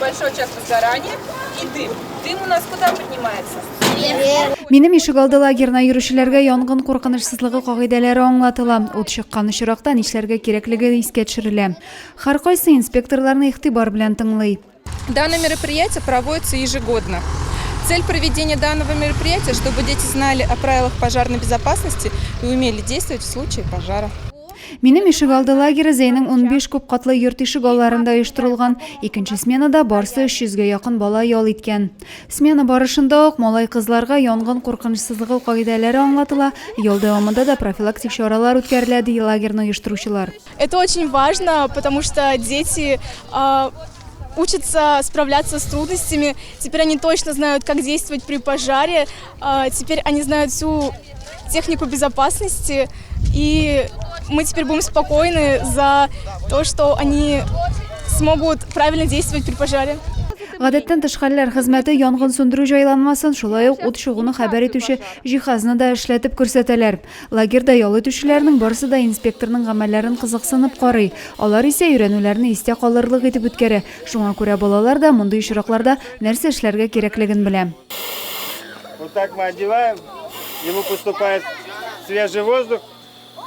Большой очаг возгорания и дым. Дым у нас куда поднимается? Минем ишегалды лагерына йөрүчеләргә янгын куркынычсызлыгы кагыйдәләре аңлатыла. Ут чыккан очракта нишләргә кирәклеге искә төшерелә. Һәркайсы инспекторларны игътибар белән тыңлый. Данное мероприятие проводится ежегодно. Цель проведения данного мероприятия, чтобы дети знали о правилах пожарной безопасности и умели действовать в случае пожара. Минем ишегалды лагере Зәйнең 15 күп катлы йорт ишегалларында оештырылган. Икенче сменада барсы 300 гә якын бала ял иткән. Смена барышында ук малай-кызларга янгын куркынычсызлыгы кагыйдәләре аңлатыла, ял дәвамында да профилактик чаралар үткәрелә, ди лагерьны оештыручылар. Это очень важно, потому что дети учатся справляться с трудностями. Теперь они точно знают, как действовать при пожаре. Теперь они знают всю технику безопасности. И мы теперь будем спокойны за то, что они смогут правильно действовать при пожаре. Гадәттән тыш хәлләр хезмәте янгын сүндерү җайланмасын, шулай ук ут чыгуны хәбәр итүче җиһазны да эшләтеп күрсәтәләр. Лагерьда ял итүчеләрнең барысы да инспекторның гамәлләрен кызыксынып карый. Алар исә өйрәнүләрне истә калырлык итеп үткәрә. Шуңа күрә балалар да мондый очракларда нәрсә эшләргә кирәклеген белә. Вот так мы одеваем, ему поступает свежий воздух,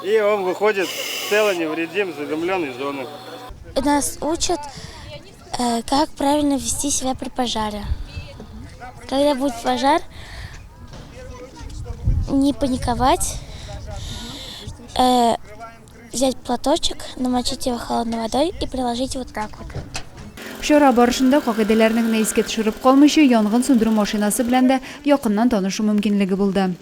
и он выходит цело невредим, задымленной зоны. Нас учат, э, как правильно вести себя при пожаре. Когда будет пожар, не паниковать, э, взять платочек, намочить его холодной водой и приложить вот так вот. Чара барышында кагыйдәләрне генә искә төшереп калмыйча, янгын сүндерү машинасы белән дә якыннан танышу мөмкинлеге булды.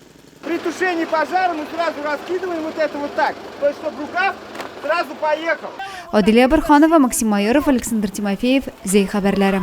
При тушении пожара мы сразу раскидываем вот это вот так, то есть чтобы рукав сразу поехал. Адилә Борханова, Максим Майоров, Александр Тимофеев, Зәй хәбәрләре.